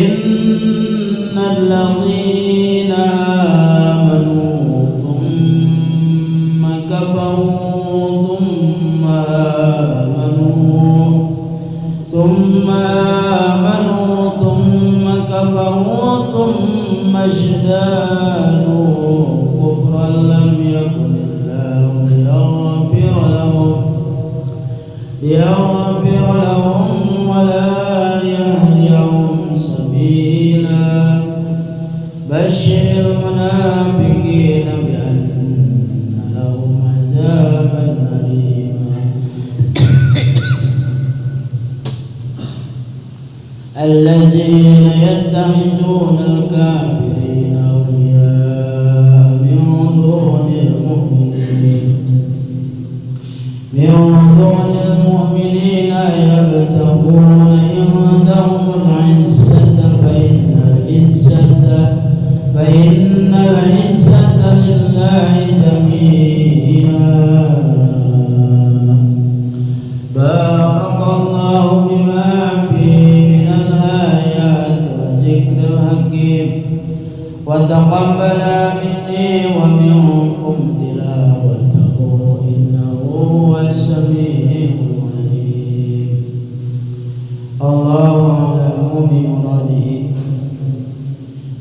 Innal ladzina amanu thumma kafaru thumma amanu thumma amanu thumma kafaru thumma izdadu kufran lam yakunillahu liyaghfira lahum wa la liyahdiyahum sabila. Basyiril munafiqina bi anna lahum adzaban alima. Alladzina yattakhiduna al-kafirina awliya'a min dunil mu'minin min dunil mu'minina yabtaghuna indahumul 'izzata fa innal 'izzata lillahi jami'a. Barakallahu bima fihi minal ayati wa dzikril hakim wa taqabbala minni wa minkum tilawatahu innahu huwas samiul alim. Allahu a'lamu bi muradihi.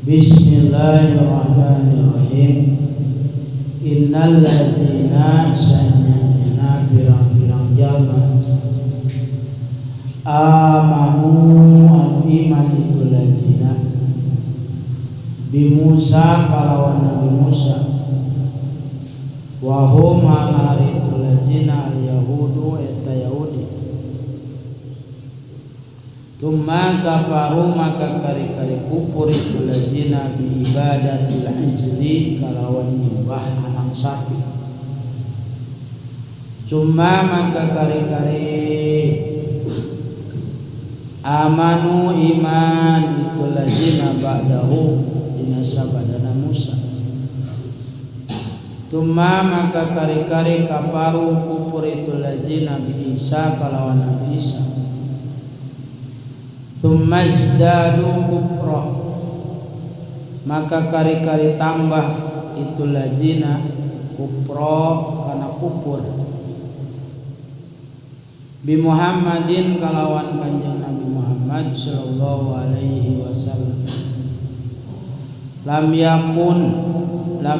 Bismillahirrahmanirrahim. Innal ladzina sanyana pirang-pirang jalma amanu anu iman itu ladzina bi Musa kalawan Nabi Musa wa hum alari itu ladzina al yahudu eta Yahudi. Tumma kafaru maka kari-kari kupur itu ladzina bi ibadatil ijli kalawan nyembah anak sapi. Cuma maka kari-kari amanu iman itu ladzina ba'dahu dina sabadana Musa. Tumma maka kari-kari kafaru kupur itu ladzina bi Isa kalawan Nabi Isa. Tsumma izdadu kufra maka kari-kari tambah itu ladzina kufra kana kufur bi Muhammadin kalawan Kanjeng Nabi Muhammad sallallahu alaihi wasallam. Lam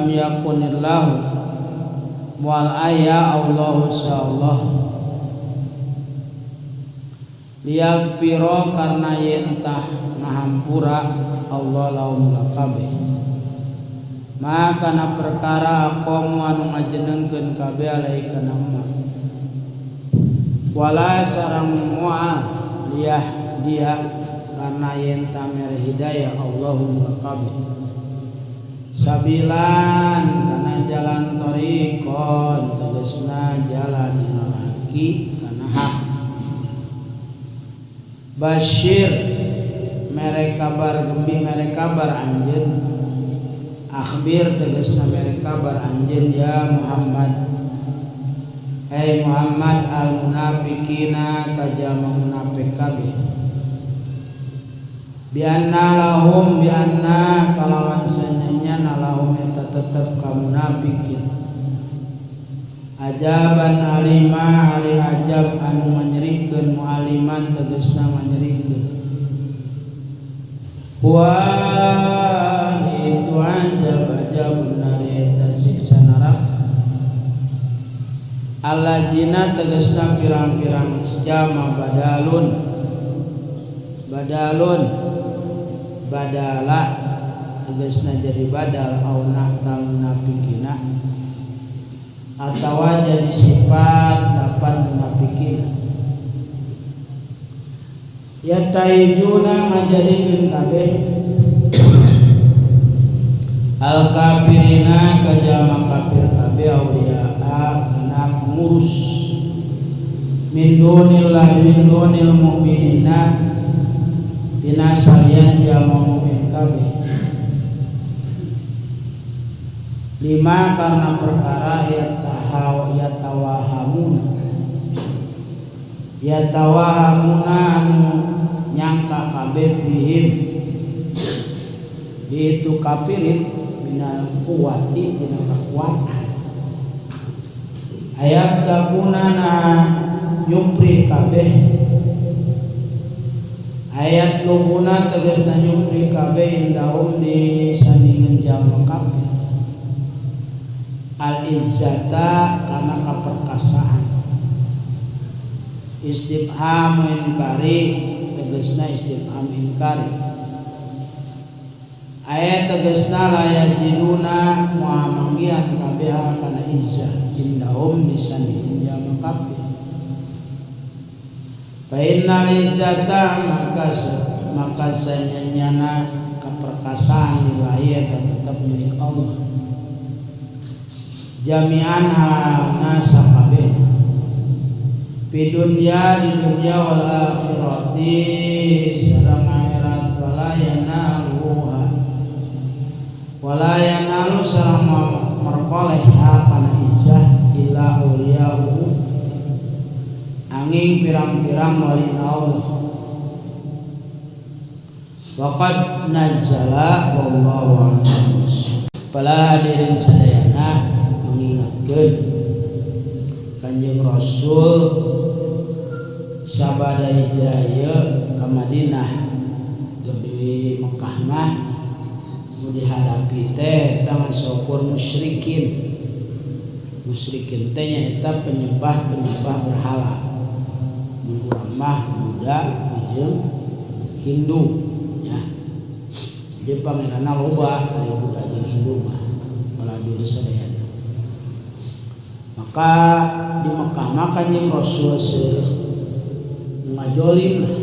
yakunillahu wal aya Allahu sallallahu liyaghfira karena yentah ngahampura Allah laum kabeh maka kana perkara aqamu anu ngajenengkeun kabeh alai kana ma wala sareng moal liyah dia karena yentah mere hidayah Allahum kabeh sabilan kana jalan thariqon tegasna jalan haki kana hak. Basyir mere kabar gembi mere kabar anjeun akhbir tegasna mere kabar anjeun ya Muhammad hai Muhammad al munafiqina ka jalma munafik kabeh bi anna lahum bi anna kalawan sanyanya lahum eta tetep ka munafikin ajaban alima ari ajab anu manyerikeun mualiman tegasna manyerikeun wa itu ajab ajabun nari eta siksa neraka alladzina tegasna pirang-pirang jama badalun badalun badala tegasna jadi badal au nahtal munafikina atawa jadi sifat lapan munafikin ya taijuna ngajadikeun kabeh al kafirina ka jalma kafir kabeh auliaa kana pengurus min dunillahi min dunil mu'minina tina salian jalma mukmin kabeh. Lima karena perkara yatawahamuna yatawahamuna anu nyangka kabeh bihim Di itu kafirin minal quwati tina kekuatan. Ayat takunana nyupri kabeh. Ayat lubuna tegasna nyupri kabeh indahum di sandingan jalma kafir. Al izzata kana kaperkasaan. Istifham inkari tegasna istifham inkari. Ayat tegasna la yajiduna moal manggihan kabeh kana izzah indahum di sandingan jalma kafir. Fa innal izzata maka sanyana kaperkasaan lillahi tetap milik Allah. Jami'an nasa kabeh fi dunya di dunya wal akhirati sareng akhirat wala yanaluha wala yanalu sareng merkoleh kana izzah illa awliyahu angin pirang-pirang wali Allah. Waqad nazzala wallahu a'lam. Para hadirin sadayana mengingatkeun Kanjeng Rasul sabada hijrah ieu ka Madinah keur di Mekah mah nu dihadapi teh eta saukur musyrikin. Musyrikin teh nyaeta penyembah-penyembah berhala. Mun urang mah Buddha jeung Hindu ya. Jadi pangeranna loba ari Buddha jeung Hindu mah baladur sadayana. Maka di Mekah mah Kanjeng Rasul ngajolim lah.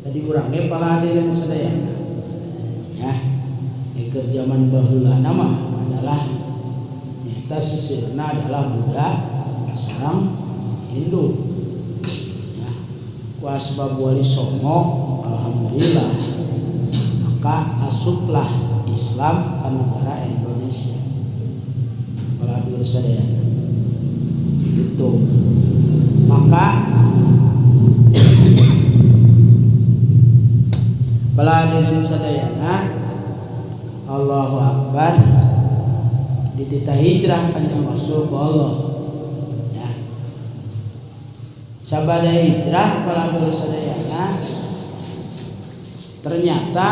Tadi urang ge para hadirin sadayana. Ya, keur zaman baheula mah adalah nyata sisirna adalah Buddha sareng Hindu. Ya, ku asbab wali songo alhamdulillah maka asuplah Islam ke negara Indonesia. Para hadirin sadayana. Gitu. Maka para hadirin sadayana Allahu Akbar dititah hijrah Kanjeng Rasul Allah. Ya. Sabada hijrah para hadirin sadayana ternyata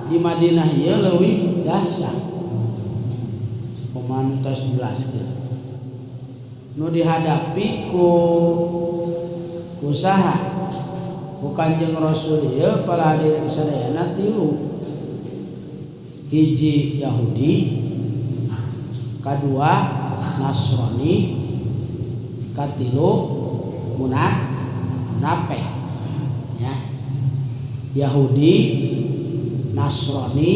di Madinah ieu leuwih dahsyat. Sakumaha tos jelaskeun. Nu dihadapi ku saha? Ku Kanjeng Rasul ieu para hadirin sadayana tilu. Hiji Yahudi, kadua Nasrani, katilu munafik. Ya. Yahudi, Nasrani,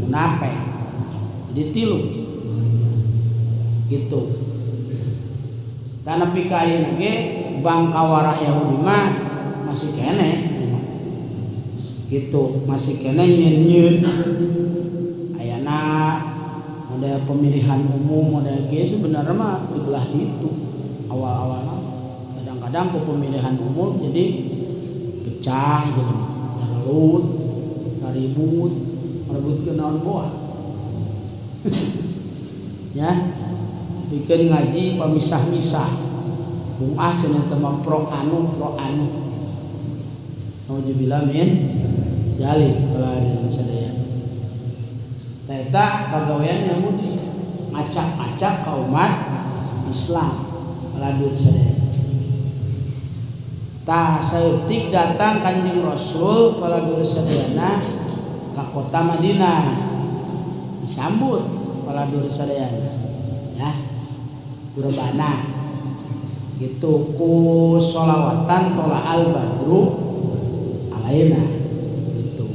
munafik. Jadi tilu. Gitu. Karena pika ayeuna ge bangkawarah Yahudi mah masih keneh. Gitu, masih keneh nyeun-nyeun. Ayana model pemilihan umum model kieu sebenarnya mah di belah itu awal-awalna. Kadang-kadang ke pemilihan umum jadi pecah jadi relut, ribut, merebutkeun naon boa. Ya, bikin ngaji pamisah-misah. Bung ah cenah teh mah pro anu pro anu. Nauzubillah min dzalik kalau ada sadaya. Eta pagawean Yahudi ngacak-acak ka umat Islam ladur sadaya. Tah saeutik datang Kanjeng Rasul paladur sadayana ka kota Madinah. Disambut paladur sadayana. Ya. Kurbana. Gitu ku sholawatan tola al badru alaina. Gitu.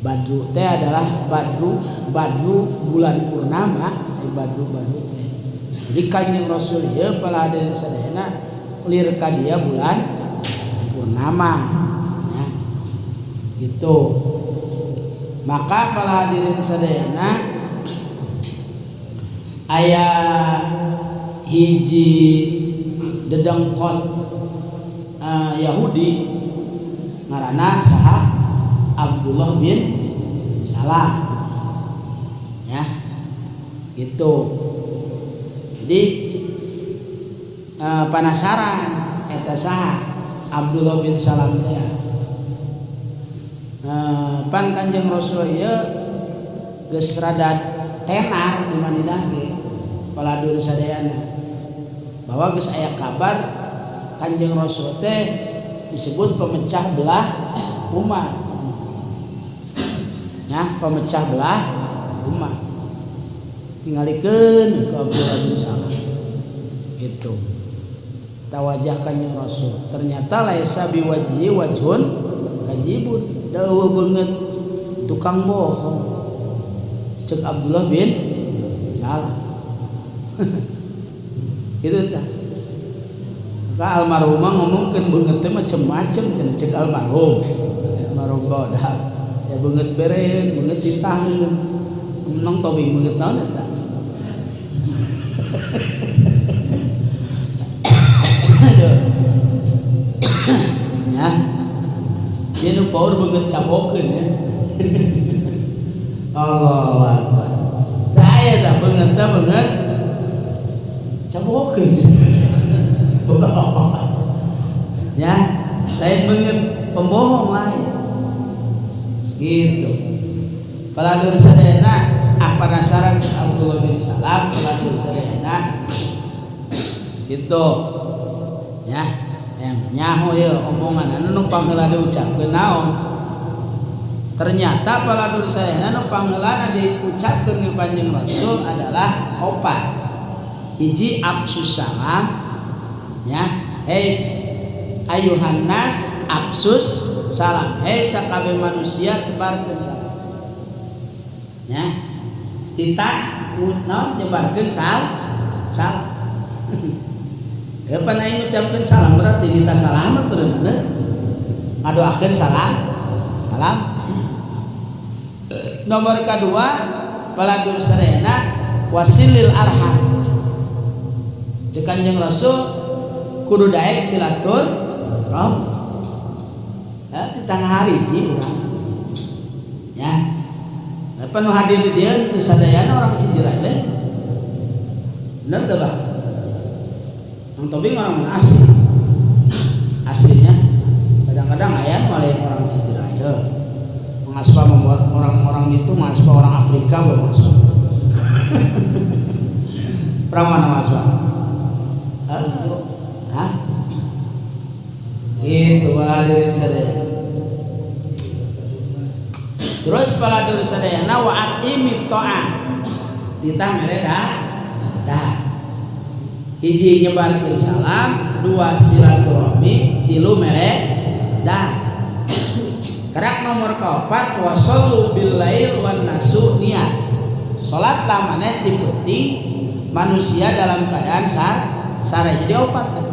Badru teh adalah badru badru bulan purnama, badru badru teh. Jadi Kanjeng Rasul ieu para hadirin sadayana lir ka dia bulan purnama ya. Gitu. Maka para hadirin sadayana aya hiji dedengkot Yahudi ngaranna saha Abdullah bin Salam. Ya. Gitu. Jadi penasaran eta saha Abdullah bin Salam teh. Pan Kanjeng Rasul ieu geus rada tenar di Madinah ge paladur sadayana bahwa geus aya kabar Kanjeng Rasul teh disebut pemecah belah umat. Ya, pemecah belah umat. Tingalikeun ku Abdullah bin Salam. Itu. Tawajah Kanjeng Rasul. Ternyata laisa biwajhi wajhun kajibun. Dawa banget tukang bohong. Cek Abdullah bin Salam. Itu tah. Maka almarhumah ngomongkeun beungeut teh macem-macem cenah cek almarhum. Almarhum bodak. Saya beungeut bereun, beungeut ditaheun. Menang tobi beungeut naon eta? Aduh. Ya. Dia nu power beungeut cabokeun ya. Allahu Akbar. Tah aya tah beungeut teh beungeut cabokeun. Ya, lain beungeut pembohong lain. Gitu. Paladur sadayana ah penasaran Abdullah bin Salam paladur sadayana. Gitu. Ya, yang nyaho ye omongan anu nu pangheula diucapkeun naon. Ternyata paladur sadayana nu pangheulana diucapkeun ku Kanjeng Rasul adalah opat. Hiji absus salam ya, hei ayuhan nas absus salam, hei sakabeh manusia sebarkeun salam. Ya, titah naon nyebarkeun salam. Ya pan aing ngucapkeun salam berarti nita salamet beuneuh. Ngadoakeun salam. Salam. Nomor kedua paladur sadayana wasilil arham. Cek Kanjeng Rasul kudu daek silaturahmi. Ya di tengah hari ji urang. Ya. Nah, penuh hadir di dieu teu sadayana orang Cijirai teh. Bener teu, Bah? Mang Tobing orang mana asli? Aslinya kadang-kadang aya malah orang Cijirai heuh. Mengaspa membuat orang-orang itu mengaspa orang Afrika bah mengaspa. Orang mana mengaspa? Hah? Itu hadirin sadaya. Terus paladur sadayana wa atimit ta'am. Titah mere dah. Hiji nyebarkeun salam, dua silaturahmi, tilu mere dah. Kerak nomor keempat wasallu bil lail wan nasu niat. Salat lamane ti peuting manusia dalam keadaan sare jadi opat.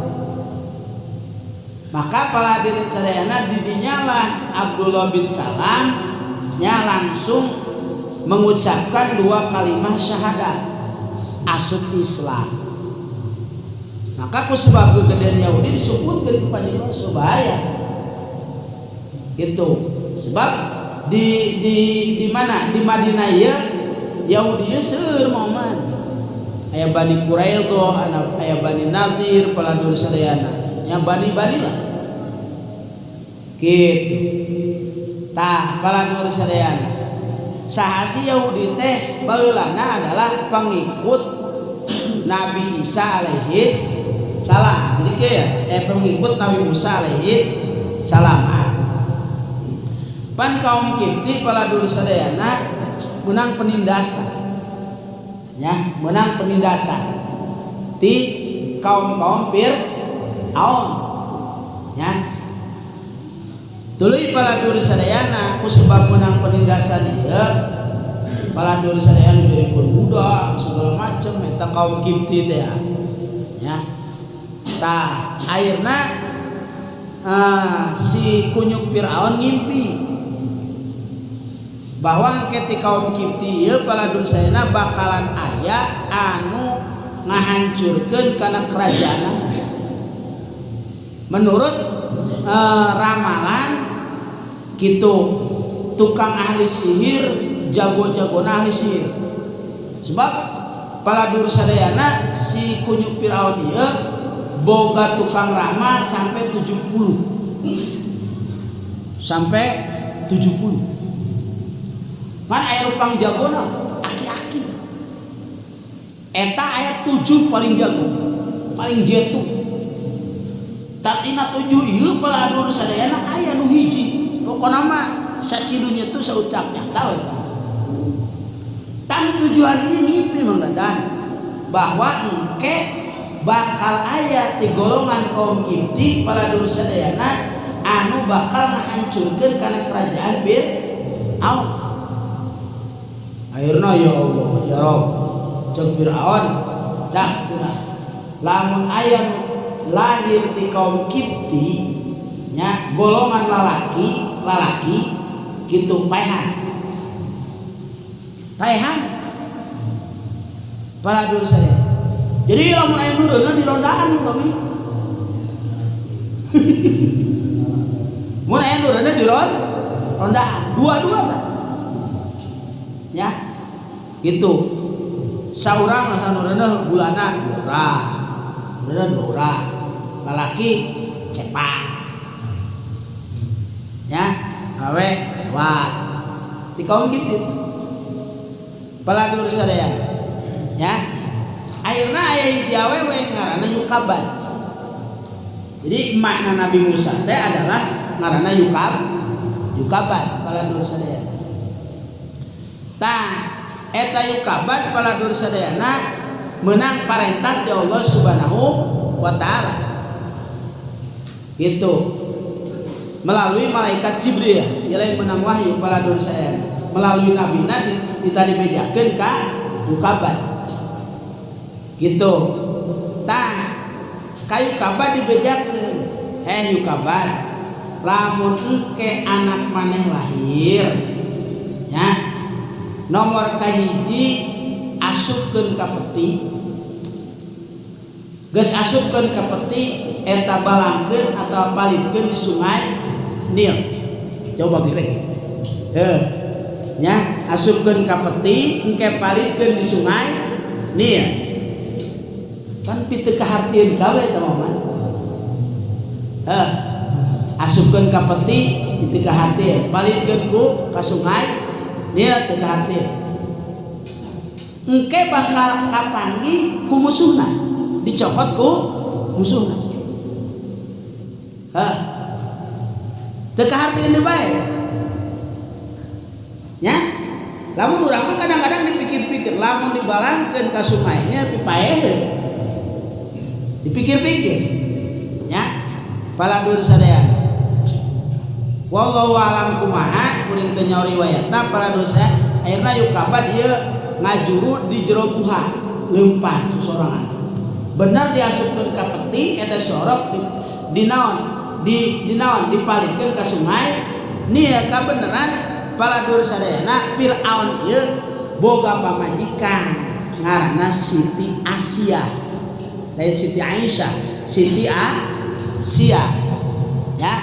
Maka para hadirin sadayana didinyalah Abdullah bin Salam nya langsung mengucapkan dua kalimat syahadat asup Islam. Maka ku sebab kegedean Yahudi disebutkeun ku Kanjeng Rasul bahaya. Gitu. Sebab di mana? Di Madinah ieu Yahudi seueur moman. Aya Bani Quraidah, aya Bani Nadir, paladur sadayana. Nya bani-bani lah. Gitu. Tah paladur sadayana. Saha si Yahudi teh baheulana adalah pengikut Nabi Isa alaihis salam. Jadi kayak pengikut Nabi Musa alaihis salam. Pan kaum Kipti paladur sadayana menang penindasan. Ya, menang penindasan di kaum-kaum Fir'aun. Ya. Tuluy paladur sadayana ku sebab menang penindasan ieu paladur sadayana jadi budak segala macam eta kaum Kipti teh ya. Tah akhirna si kunyuk Fir'aun ngimpi bahwa engke ti kaum Kipti ieu paladur sadayana bakalan aya anu ngahancurkeun kana kerajaan. Menurut ramalan kitu Tukang ahli sihir, jago-jagona ahli sihir. Sebab paladur sadayana si kunyuk Firaun ieu boga tukang ramal sampai 70. Sampai 70. Pan aya rupang jagona aki-aki. Eta aya 7 paling jago, paling jetu. Tatina 7 ieu paladur sadayana aya nu hiji. Pokona mah sacidunya tuh saucapnya tahu eta. Tan tujuannya ngimpi Mang Dadan bahwa engke bakal aya ti golongan kaum Kipti paladur sadayana anu bakal ngahancurkeun kana kerajaan Fir'aun. Akhirna ya Allah ya Rabb ceuk Fir'aun cak cenah lamun aya nu lahir ti kaum Kipti nya golongan lalaki kitu paehan paladur sadaya. Jadi lamun aya nu reuneuh di rondaan kami. Mun aya nu reuneuh di rondaan dua-dua tah. Ya. Gitu. Saurang anu reuneuh bulana dua urang. Reuneuh dua urang. Lalaki cepak. Ya, awe lewat. Di kaum kitu. Paladur sadaya. Ya. Akhirna aya hiji awewe ngaranna Yukabad. Jadi makna Nabi Musa teh adalah ngaranna Yukabad paladur sadaya. Tah eta Yukabad paladur sadayana menang parentah ti Allah Subhanahu wa taala. Gitu. Melalui malaikat Jibril, ieu lain menang wahyu paladur sadayana. Melalui nabina ditadi bejakeun ka Yukabad. Gitu. Tah ka Yukabad dibejakeun. Eh Yukabad, lamun engke anak maneh lahir ya, nomor kahiji asupkeun ka peti. Geus asupkeun ka peti eta balangkeun atawa palitkeun di sungai Nil. Coba gerek. Heuh. Nya asupkeun ka peti engke palitkeun di sungai Nil. Kan piteu kahartieun gawe eta mah. Heuh. Asupkeun ka peti piteu kahartieun, palitkeun ku ka sungai Nil teu kahartieun. Engke bakal kapanggih ku musuhna, dicokot ku musuhna. Heuh. Teu kahartieun deui bae. Nya, lamun urang mah kadang-kadang dipikir-pikir lamun dibalangkeun ka sungainya pipaeheun. Dipikir-pikir. Ya, paladur sadayana. Wallahu alam kumaha kuring teu nyaho riwayatna paladur sadaya akhirna Yukabad ieu ngajuru di jero guha leumpang sosorangan. Bener diasupkeun ka peti eta sorok di naon? Di naon dipalikeun ka sungai Nil kabeneran paladur sadayana Fir'aun ieu boga pamajikan ngaranna Siti Asia. Lain Siti Aisyah, Siti Asia. Ya.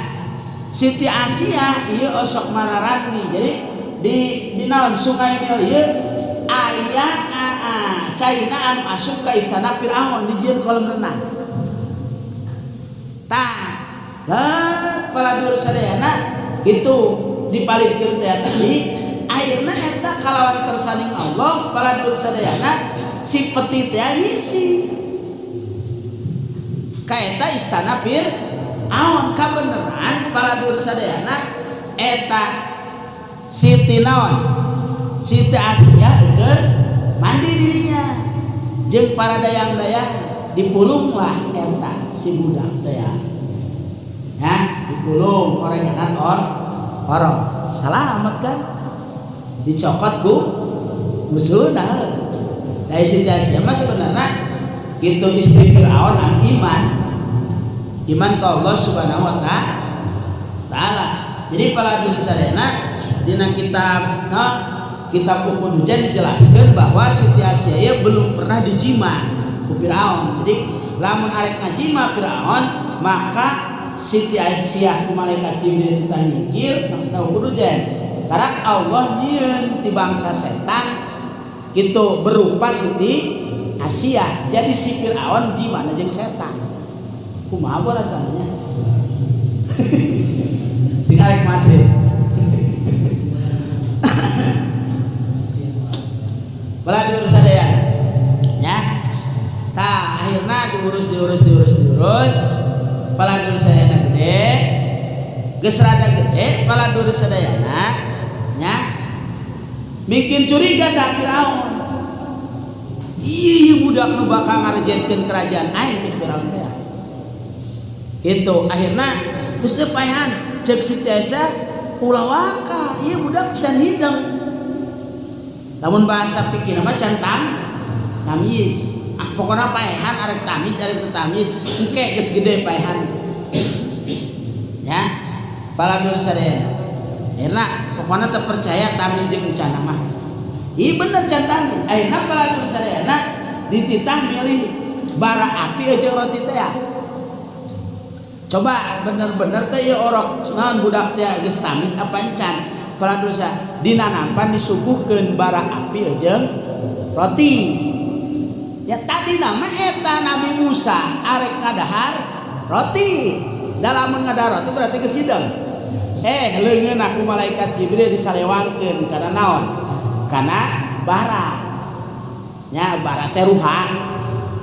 Siti Asia ieu osok manarani. Jadi di naon sungai Nil ieu aya caina anu asup ka istana Fir'aun dijieun kolam renang. Tah, lah paladur sadayana kitu dipalikeun teh tadi akhirna eta kalawan kersaning Allah paladur sadayana si peti teh ngisi kaeta istana Fir'aun kabeneran paladur sadayana eta Siti naon Siti Asia keur mandi dirinya jeung para dayang-dayang dipulunglah eta si budak teh ya dipulung orenganan orok salamet kan dicokot ku musuhna. Dari Siti Asia mah sebenarnya gitu istri Fir'aun an iman ke Allah Subhanahu wa taala. Jadi paladur sadayana dina kitab no, kitab Uqud Hujan dijelaskan bahwa Siti Asia ieu belum pernah dijima ku Fir'aun. Jadi lamun arek ngajima Fir'aun maka Siti Asia ku malaikat Jibril titah nyingkir tahu kudu jen. Karena Allah nyieun ti bangsa setan gitu berupa Siti Asia. Jadi si Fir'aun gimana jeung setan? Kumaha rasanya? Sing arek masih. Bala diurus sadayana. Ya. Tah akhirna diurus. Bala diurus sadayana gede. Geus rada gede bala diurus sadayana nya. Bikin curiga da Firaun. Ieu budak nu bakal ngarejetkeun kerajaan aing ti Firaun teh. Gitu akhirna geus teu paehan ceuk Siti Aisyah ulah waka ieu budak can hideng. Lamun bahasa pikirna mah can tamyiz. Ah pokona paehan arek tamyiz arek teu tamyiz engke geus gede paehan. Ya, baladur sadaya. Akhirna pokona teu percaya tamyiz jeung encana mah. Ieu bener can tamyiz. Akhirna baladur sadayana dititah milih bara api jeung roti teh. Coba bener-bener teh ieu orok naon budak teh geus tamyiz apa encan. Baladur sadayana dinanampan disuguhkeun bara api jeung roti. Ya tadi nama eta Nabi Musa arek ngadahar roti. Dalam ngadahar roti berarti geus hideng. Leungeun aku malaikat Jibril disalewangkeun kana naon? Kana bara. Nya bara teh ruha.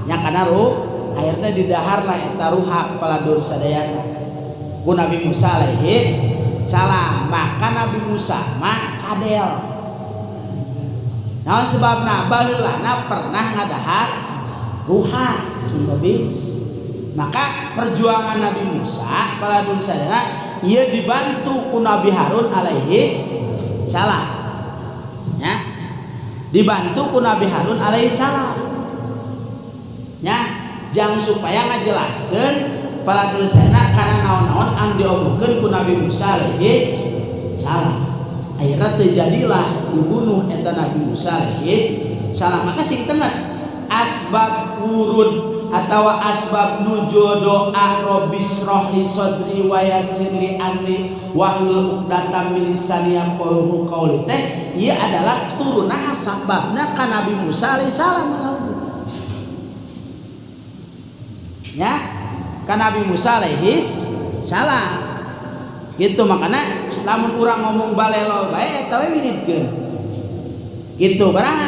Nya kana ruh akhirna didaharna eta ruha paladur sadayana. Ku Nabi Musa alaihis salam. Maka Nabi Musa mah kadel. Naon sebabna baheulana pernah ngadahar ruha cing. Maka perjuangan Nabi Musa paladur sadayana ieu dibantu ku Nabi Harun alaihis salam. Ya. Dibantu ku Nabi Harun alaihi salam. Ya, jang supaya ngajelaskeun paladur sadayana kana naon-naon anu diomongkeun ku Nabi Musa alaihis salam. Akhirnya terjadilah dibunuh eta Nabi Musa alaihis salam. Maka sing tenget asbab wurud atau asbab nuju doa robbisrohli sodri wa yassirli amri wahlul 'uqdatam min lisani yafqahu qauli teh ieu adalah turunan sababna ka Nabi Musa alaihi salam. Ya, ka Nabi Musa alaihi salam. Gitu makana lamun urang ngomong balelo bae eta we wiridkeun. Gitu barang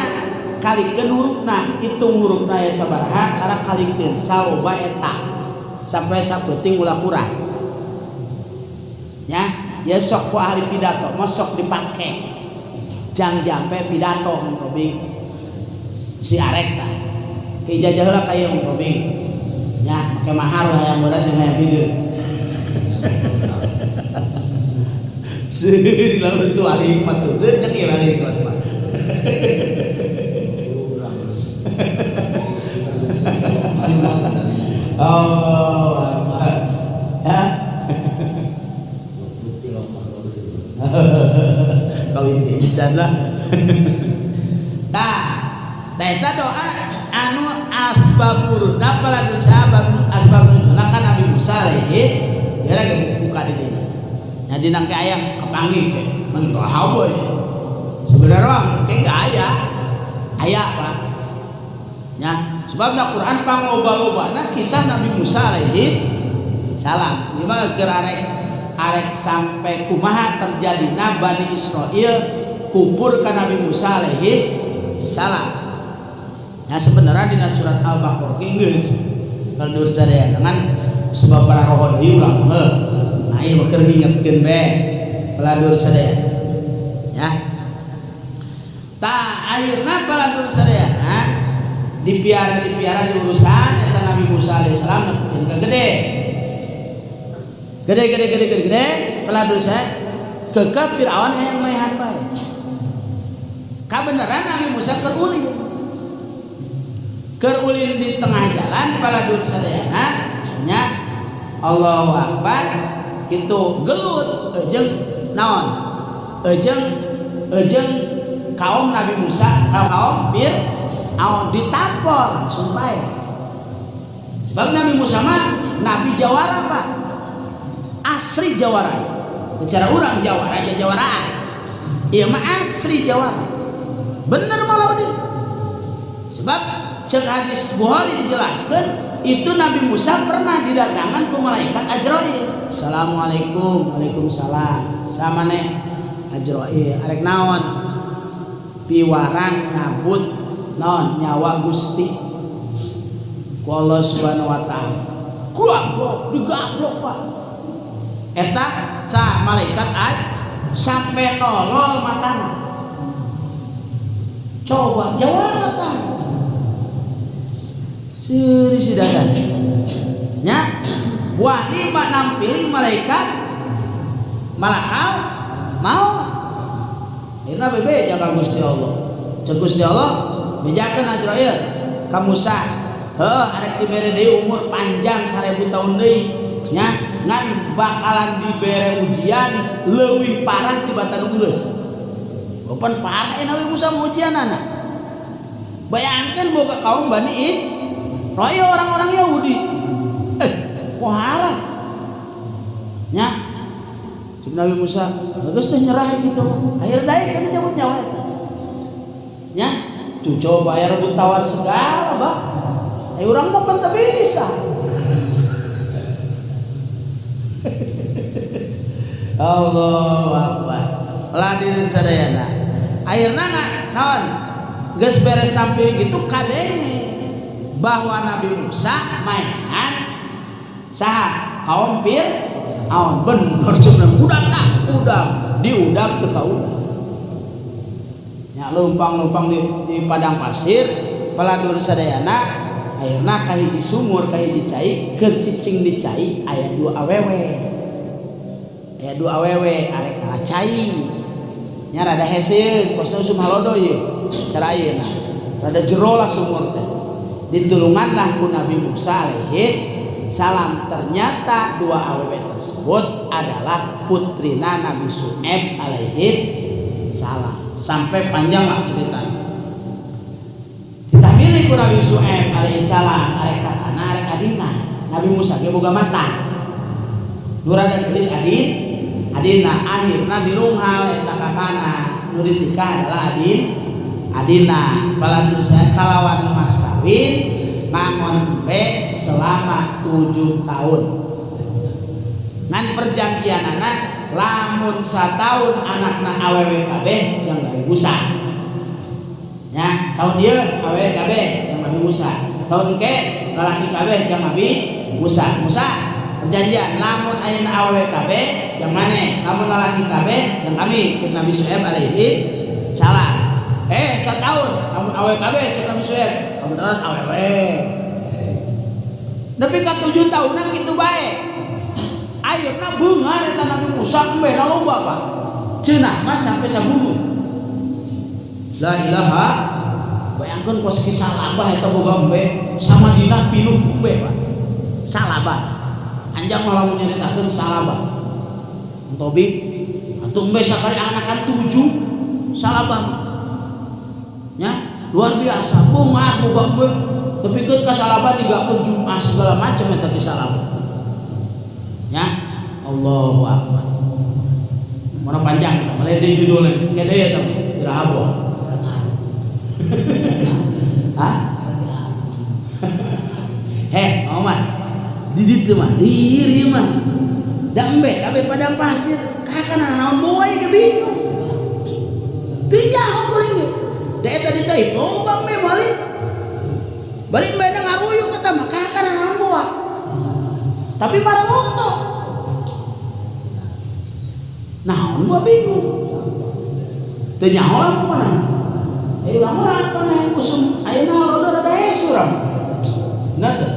kalikeun hurufna, hitung hurufna ya sabaraha karena kalikeun saloba eta sampai sapeuting ulah kurang. Ya, ya sok ku ahli pidato mah sok dipake. Jang jampe pidato Mang Robing. Si arek tah. Ke ijazah heula ka ieu Mang Robing. Ya, make mahar hayang bodas yang hayang hideung. Seueur lamun tu ahli hikmat tuh, seueur nyengir ahli hikmat mah. Oh, ya. Kawin encan lah. Tah, eta doa anu asbab wurudna pala sabab asbab nuzulna kan Nabi Musa alaihis dia lagi buka di dinya. Nya dina ke aya kapanggih teh, mangga doa boy. Sebenarnya mah ke aya. Aya Pak. Ya, sebabna Quran pangloba-lobana kisah Nabi Musa alaihis salam. Ieu mah keur arek sampai kumaha terjadina Bani Israil kupur ka Nabi Musa alaihis salam. Ya sebenarnya dina surat Al-Baqarah geus kaldur sadaya dengan sebab para roh deui ulah heuh. Nah ieu mah keur ngingetkeun bae peladur sadaya. Ya. Tah akhirna peladur sadayana dipiara-dipiara di urusan eta Nabi Musa alaihissalam nepikeun ka gede. Gede gede gede gede gede peladur sadaya kekeh Firaun hayang maehan bae. Kabeneran Nabi Musa keur ulin. Keur ulin di tengah jalan paladur sadayana nya Allahu Akbar kitu gelut jeung naon jeung kaum Nabi Musa kaum Fir'aun ditampol langsung bae. Sebab Nabi Musa mah nabi jawara Pak, asri jawara. Secara urang jawara aja jawaraan. Ieu mah asli jawara. Bener Malaudin. Sebab cek hadis Bukhari dijelaskan itu Nabi Musa pernah didatangan ku malaikat Azrail. Assalamualaikum, waalaikumsalam. Samane Azrail arek naon? Piwarang nyabut naon nyawa Gusti. Ku Allah Subhanahu wa taala. Gaplok, digaplok Pak. Eta cah malaikat ad sampai nolol matana. Coba jawara tah. Seuri si dadan. Nya wani mah nampiling malaikat malakal mau. Akhirna bebeja ka Gusti Allah. Cek Gusti Allah bejakeun Azrail ka Musa. Heuh arek dibere deui umur panjang 1000 tahun deui. Nya ngan bakalan dibere ujian leuwih parah tibatan nu geus. Opan parah Nabi Musa mau ujianana. Bayangkan boga kaum Bani Israil orang-orang Yahudi. Wahara. Nya cek Nabi Musa geus teh nyerah gitu mah. Akhir daek kan nyabut nyawa eta. Nya tuh coba aya rebut tawar segala bah. Urang mah pan teu bisa. Allahu Akbar. Ladirin sadayana. Akhirna naon? Geus beres tampil gitu kadenge bahwa Nabi Musa mainan saha kaum Fir'aun. Bener cenah budak dah, udah diudag teu kaudag. Nya leumpang-leumpang di padang pasir paladur sadayana akhirna ka hiji sumur ka hiji cai keur cicing di cai aya dua awewe. Aya dua awewe arek kana cai. Nya rada heseun kosna usum halodo ieu cara ayeuna. Rada jero lah sumur teh. Ditulunganlah ku Nabi Musa alaihis salam. Ternyata dua awewe tersebut adalah putrina Nabi Su'aib alaihis salam. Sampai panjang lah ceritanya. Ditahmili ku Nabi Su'aib alaihi salam arek kakana arek adina. Nabi Musa ge boga mata. Nu rada geulis adina akhirna dirunghal eta kakana. Nu ditikah adalah adina. Palantusa kalawan mas kawin mangon embe selama 7 tahun. Ngan perjanjianana lamun sataun anakna awewe kabeh yang Nabi Musa. Ya, tahun ieu awewe kabeh yang Nabi Musa. Tahun ke lalaki kabeh yang Nabi Musa. Musa perjanjian lamun ayeuna awewe kabeh yang maneh, lamun lalaki kabeh yang kami cek Nabi Su'aib alaihi salam. Setahun lamun awewe kabeh cek Nabi Su'aib, kebetulan awewe. Nepi ka 7 tahunna kitu bae. Ayeuna beungar eta Nabi Musa embe loba Pak. Cenah mah sampai sabunuh. La ilaha, bayangkeun kos kisah labah eta boga embe sama dinah pinuh embe Pak. Salabah. Anjang mah lamun nyaritakeun salabah. Tobi atuh embe sakali anakan 7 salabah. Nya luar biasa beungar boga embe tepikeun ka salabah digakeun Jumat segala macam eta kisah labah. Ya, Allahu Akbar. Mana panjang, mulai di judulnya, kede ya teman, kira apa? Hah? Heh, Omar, didit mah, diri mah, dambe, kabe padang pasir, kakak naon bawa ya bingung. Teu nyaho kuring ge. Da eta ditaip, loba me balik. Balik bae ngaruyuk eta mah, kakak naon bawa. Tapi marah nonton. Naon gua bingung. Teu nyaho lah mana. Urang mah apa nah usum ayeuna lodo rada hese urang. Bener teu?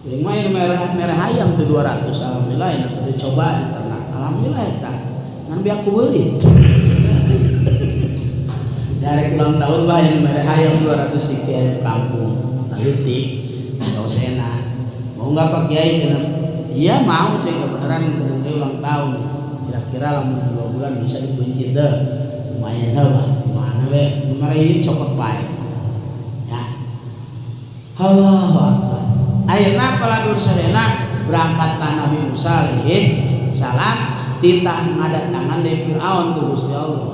Kuring mah ieu merah ayam teu 200 alhamdulillah enak teu dicoba di ternak. Alhamdulillah eta. Ngan biak ku beurit. Dari ulang tahun bah ieu merah ayam 200 siki kampung. Leutik. Enggak usah enak. Mau enggak Pak Kiai kena? Iya mau cek beneran dia ulang tahun. Kira-kira lamun 2 bulan bisa dikunci deh. Lumayan dah bah. Mana we kemarin cokot bae. Ya. Allahu Akbar. Akhirna paladur sadena berangkatlah Nabi Musa alaihis salam Titah ngadatangan dari Fir'aun ku Gusti Allah.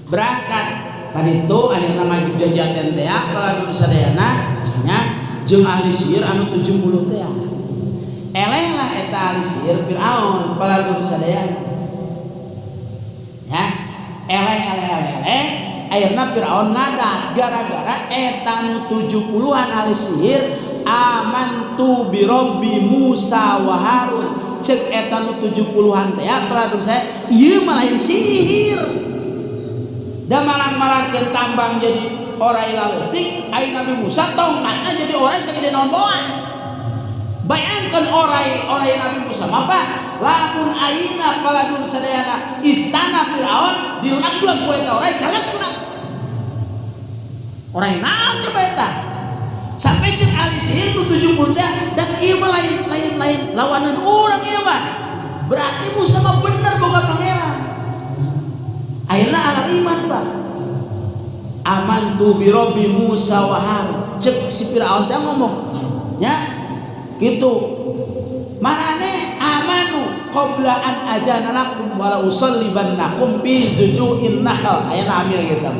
Berangkat kan itu akhirna maju jajaten teh paladur sadayana nya jeung ahli sihir anu 70 teh. Eleh lah eta ahli sihir Fir'aun paladur sadayana. Ya, eleh eleh eleh eleh akhirna Fir'aun ngadat gara-gara eta nu 70-an ahli sihir amantu bi rabbi Musa wa Harun. Cek eta nu 70-an teh paladur saya ieu mah lain sihir. Da malang-malangkeun tambang jadi orai laleutik, ai Nabi Musa tongkatna jadi orai sagede naon boa. Bayangkeun orai Nabi Musa mah Pak, lamun ayeuna paladur sadayana istana Firaun dilag-lag ku eta orai kalag-lag. Orai naon coba eta? Sampai cek ahli sihir nu 70 teh, da ieu mah lain lawanan urang ieu mah. Berarti Musa mah bener boga pangeran. Akhirnya alam iman Pak. Amantu bi rabbi Musa wa Harun. Cek si Firaun teh ngomong. Ya. Gitu. Marane amanu qabla an ajana lakum wa la usallibannakum fi juju'in nakhl. Ayana amil gitu.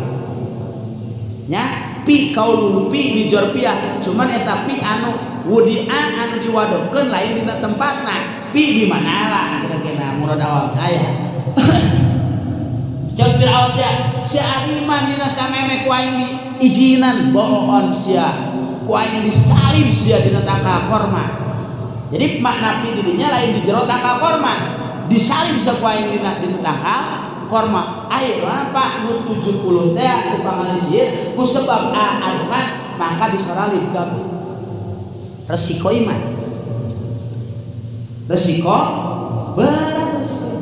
Nya pi kaul pi di jorpia. Cuman eta pi anu wudi'a anu diwadokeun lain dina tempatna. Pi di mana lah kira-kira murad awam aya. Cek Firaun teh si ariman dina sameme ku aing diizinan bohon sia ku aing disalib sia dina tangkal korma. Jadi makna pi di dinya lain di jero tangkal korma, disalib sia ku aing dina tangkal korma. Ayeuna Pak nu 70 teh tukang sihir ku sebab ariman maka disalib kabeh. Resiko iman. Resiko berat resiko.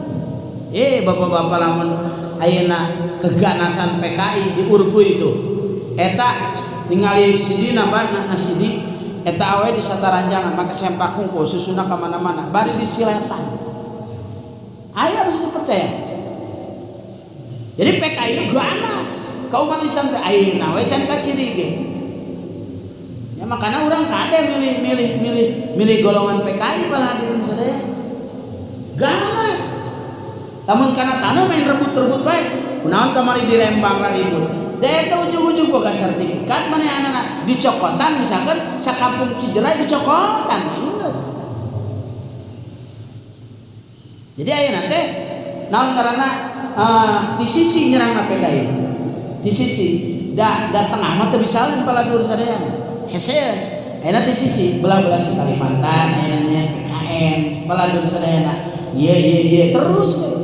Bapak-bapak lamun ayeuna keganasan PKI di Urgu itu eta ningali sidi nambah nasidi eta awe di sataranjangan make sempak hungkul susuna ka mana-mana bari disiletan. Aya harus dipercaya. Jadi PKI ganas kauman Islam teh ayeuna we can kaciri ge. Ya makana urang kade milih golongan PKI pala hadirin sadaya. Ganas. Lamun kana tanah main rebut-rebut bae. Kunaon kamari di Rembang ribut. Da eta ujug-ujug boga sertifikat manehanana dicokotan misalkan sakampung Cijelai dicokotan geus. Jadi ayeuna teh naon karena di sisi nyerangna PKI. Di sisi da tengah mah teu bisa lain paladur sadaya. Hese ayeuna di sisi belah-belah si Kalimantan ayeuna nya PKN paladur sadayana. Ieu terus.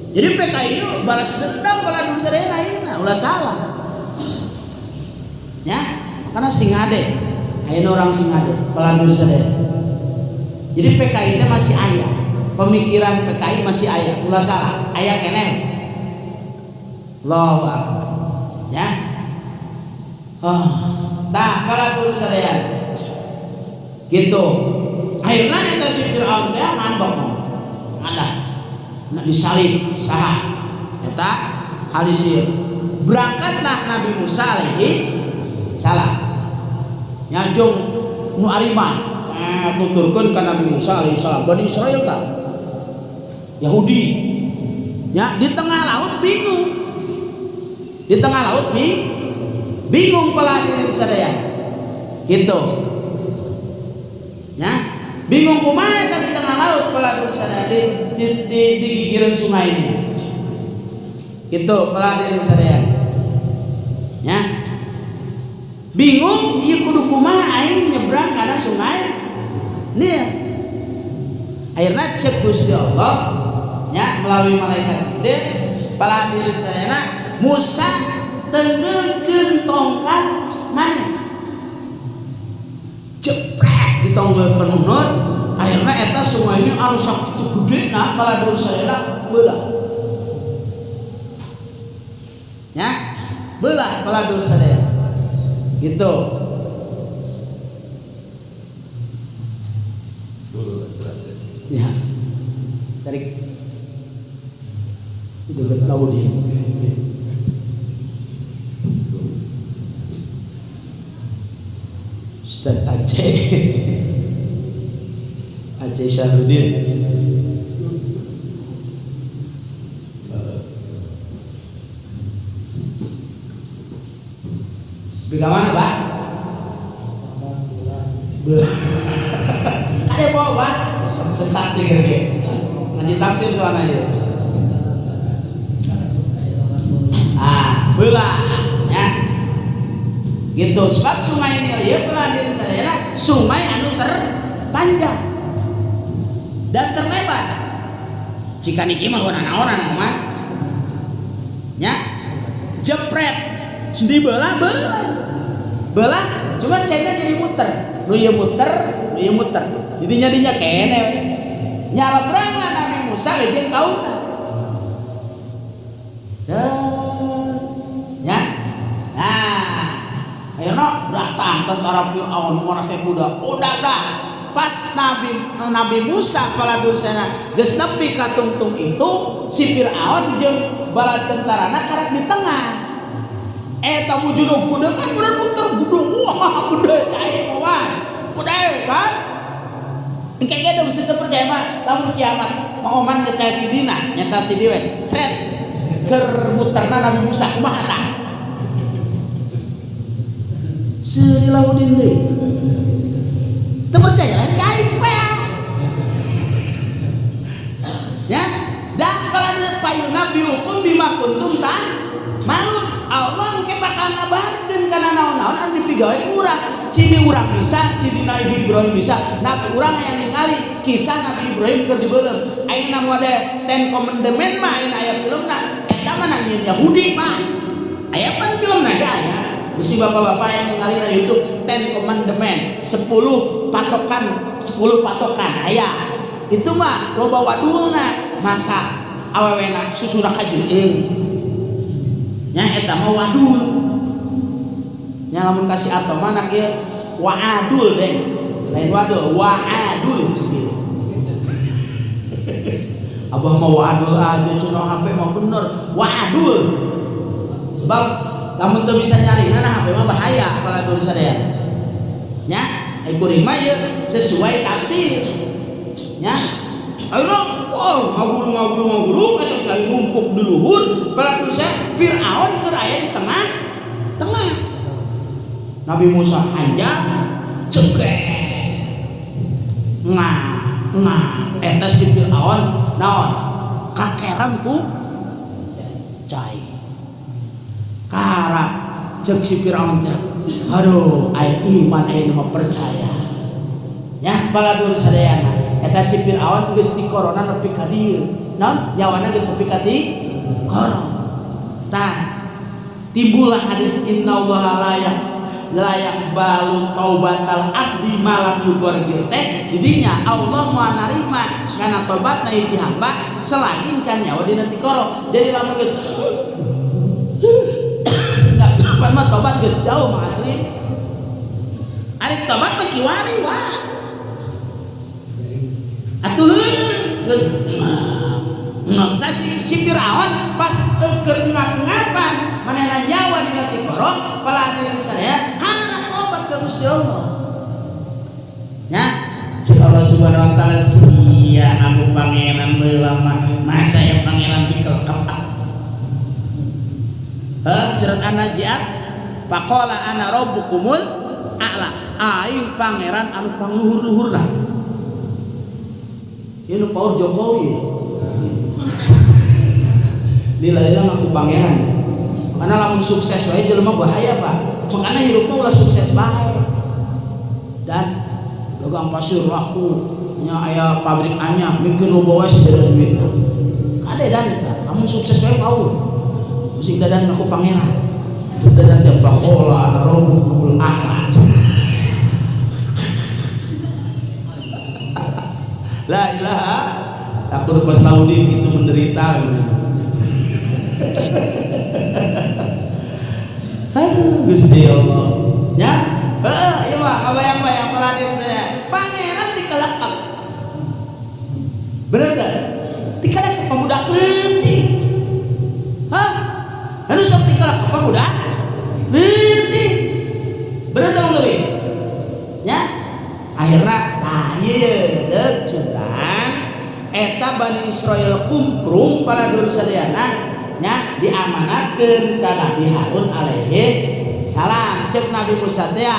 Jadi PKI balas dendam balas sadayana ayeuna ulah salah. Ya, karena singade. Ayeuna orang singade balas sadayana. Jadi PKI teh masih aya. Pemikiran PKI masih aya, ulah salah. Aya keneh. Allahu akbar. Ya. Oh, tah balas sadayana. Gitu. Akhirna eta si Firaun teh ngambek. Ada nak disalib saha eta ahli sihir. Berangkatlah Nabi Musa alaihis salam nyajung nu ariman tuturkeun ka Nabi Musa alaihi salam Bani Israil tah Yahudi nya di tengah laut bingung. Di tengah laut bingung pala diri sadaya gitu nya bingung kumaha eta di tengah laut pala diri sadaya di gigireun sungai ini. Gitu pala diri sadaya. Ya. Bingung ieu kudu kumaha aing nyebrang kana sungai Nil. Akhirna cek Gusti Allah nya melalui malaikat Jibril pala diri sadayana Musa tenggeulkeun tongkat maneh. Jeprek ditonggelkeun unur. Akhirnya eta sungai ini arus sakitu gedena paladur sadayana belah. Ya, belah paladur sadayana. Gitu. Ya. Tarik. Itu tahu dia. Ustaz Aceh. Aceh Syahruddin. Nepi ka mana, Pak? Kade bawa, Pak? Sesat ieu ge. Ngaji tafsir soalna ieu. Ah, belah ya. Gitu, sebab sungai Nil ieu pernah diritarana sungai anu terpanjang dan terlebar. Jika niki mah naonan mah. Nya jepret dibelah belah. Belah cuma caina jadi muter. Nu ieu muter, nu ieu muter. Jadi nyadinya kene. Nyalebrangan Nabi Musa jeung kaumna. Ya. Nah, ayeuna datang tentara Firaun ngorake kuda. Udah dah. Pas Nabi Musa paladursana geus nepi ka tungtung itu si Firaun jeung bala tentarana karek di tengah. Eta mujudug kuda kan bener muter gudung. Wah, kuda cai mah. Kuda kan. Engke ge bisa percaya mah lamun kiamat Mang Oman nyetel sidina, nyetel sidi we. Cret. Keur muterna Nabi Musa kumaha tah? Seurilaudin deui. Teu percaya lain ka aing we. Ya, dan kalau payuna bihukum bima kuntum tan malu Allah engke bakal ngabarkeun kana naon-naon anu dipigawe ku urang. Sini urang bisa, sini Nabi Ibrahim bisa. Nabi urang hayang ningali kisah Nabi Ibrahim keur dibeuleum. Ayeuna mode Ten Commandment mah ayeuna aya filmna. Eta mah nangieun Yahudi mah. Aya pan filmna ge aya. Bisi bapak-bapak yang ningali na YouTube Ten Commandment, 10 patokan, 10 patokan aya. Itu mah loba wadulna masa awewena susuna kajeung. Nya eta mah wadul. Nya lamun kasih atau mana kieu waadul deh. Lain wadul, waadul cek ieu. Abah mah waadul aja cenah HP mah bener, waadul. Sebab lamun teu bisa nyarina nah HP mah bahaya pala dulu sadaya. Nya, ai kuring mah ieu sesuai tafsir. Nya, ayeuna wow ngagulung eta cai numpuk di luhur pala dulu saya Firaun keur aya di tengah tengah. Nabi Musa anjak cegek. Ngah ngah eta si Firaun naon kakerem ku cai. Karap cek si Firaun teh. Aduh, ai iman ai mah percaya. Ya, pala dulu sadayana. Eta si Firaun geus di corona nepi ka dieu. Naon? Nyawana geus nepi ka di corona. Tah, timbullah hadis innallaha la yaqbalu taubatal abdi malam yugorgir teh. Didinya Allah moal narima kana tobatna hiji hamba selagi can nyawa dina tikoro. Jadi lamun geus pan mah tobat geus jauh mah asli. Ari tobat mah kiwari wah. Atuh heuh. Tah si Firaun pas keur ngap-ngapan manehna nyawa dina tikoro pala diri sadaya kana tobat ka Gusti Allah. Nya cek Allah Subhanahu wa taala sia ngaku pangeran baheula mah masa ya pangeran dikelekep. Hah, surat An-Nazi'at faqala ana rabbukumul a'la aing pangeran anu pangluhur-luhurna. Ieu nu paur Jokowi. Lila-lila ngaku pangeran. Karena lamun sukses wae jelema bahaya, Pak. Makanya hidupnya ulah sukses bae. Dan dagang pasir laku, nya aya pabrik anyar, mikir loba wae si duitna. Kade dan eta, lamun sukses wae paur. Sing dadan ngaku pangeran. Dadan teh bakola ana rabbukumul a'la. La ilaha, aku kos Laudin itu menderita. Aduh Gusti Allah. Ya, heeh, ieu mah kabayang-bayang peladir saya. Pangeran dikelekep. Bener teh? Dikelekep pemuda leutik. Hah? Lalu sok dikelekep pemuda leutik. Bener teh Bang Dewi? Ya? Akhirna tah ieu deuk sultan eta Bani Israel kumprung pala dulur sadayana nya diamanatkeun ka Nabi Harun alaihi salam. Cek Nabi Musa teh,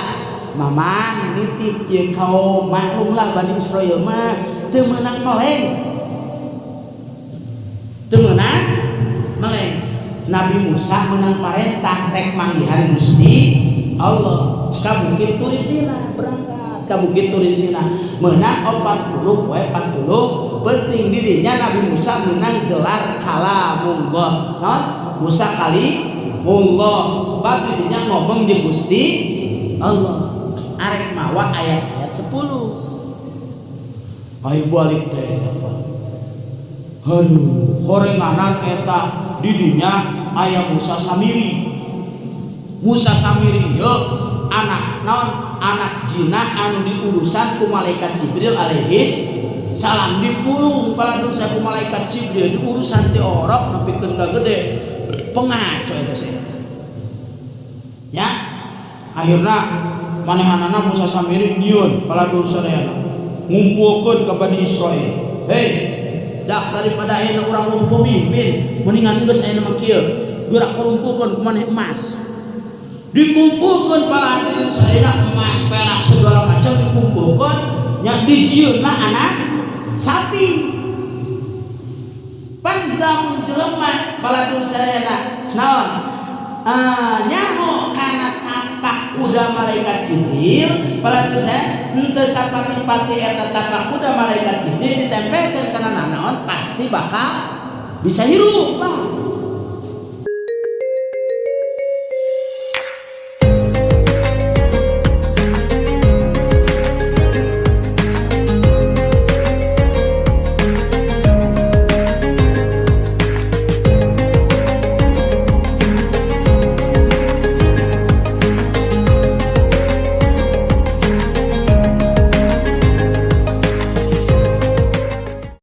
"Mamang, nitip ieu kaum, maklumlah Bani Israil mah teu meunang meleng, teu meunang meleng." Nabi Musa menang parentah rek manggihan Gusti Allah ka Bukit Turisina. Berangkat ka Bukit Turisina, menang 40 poe 40 penting. Didinya Nabi Musa menang gelar kalamullah. Non Musa kalimullah, sebab didinya ngomong jeung Gusti Allah. Arek mawa ayat-ayat 10. Ayo balik teh apa? Aduh, horenganan eta didinya aya Musa Samiri. Musa Samiri yo anak naon, anak zina anu diurusan ku malaikat Jibril alaihis salam, dipulung pala dosa ku malaikat Jibril, diurusan ti orok nepikeun ka gede. Pengaco eta sih ya. Akhirna manehanana Musa Samiri nyieun pala sadayana, ngumpulkeun ka Bani Israil, "Hei, dak daripada ayeuna urang euweuh pemimpin, mendingan geus ayeuna mah kieu, gerak kumpulkeun ku maneh emas." Dikumpulkeun para hadirin sadayana, emas, perak, segala macam dikumpulkeun nya, dijieunna anak sapi. Pan lamun jelema, para sadayana, naon, nyaho kana tapak kuda malaikat Jibril, para saya henteu sapati-pati eta tapak kuda malaikat Jibril ditempelkeun kana nanaon pasti bakal bisa hirup, Pak.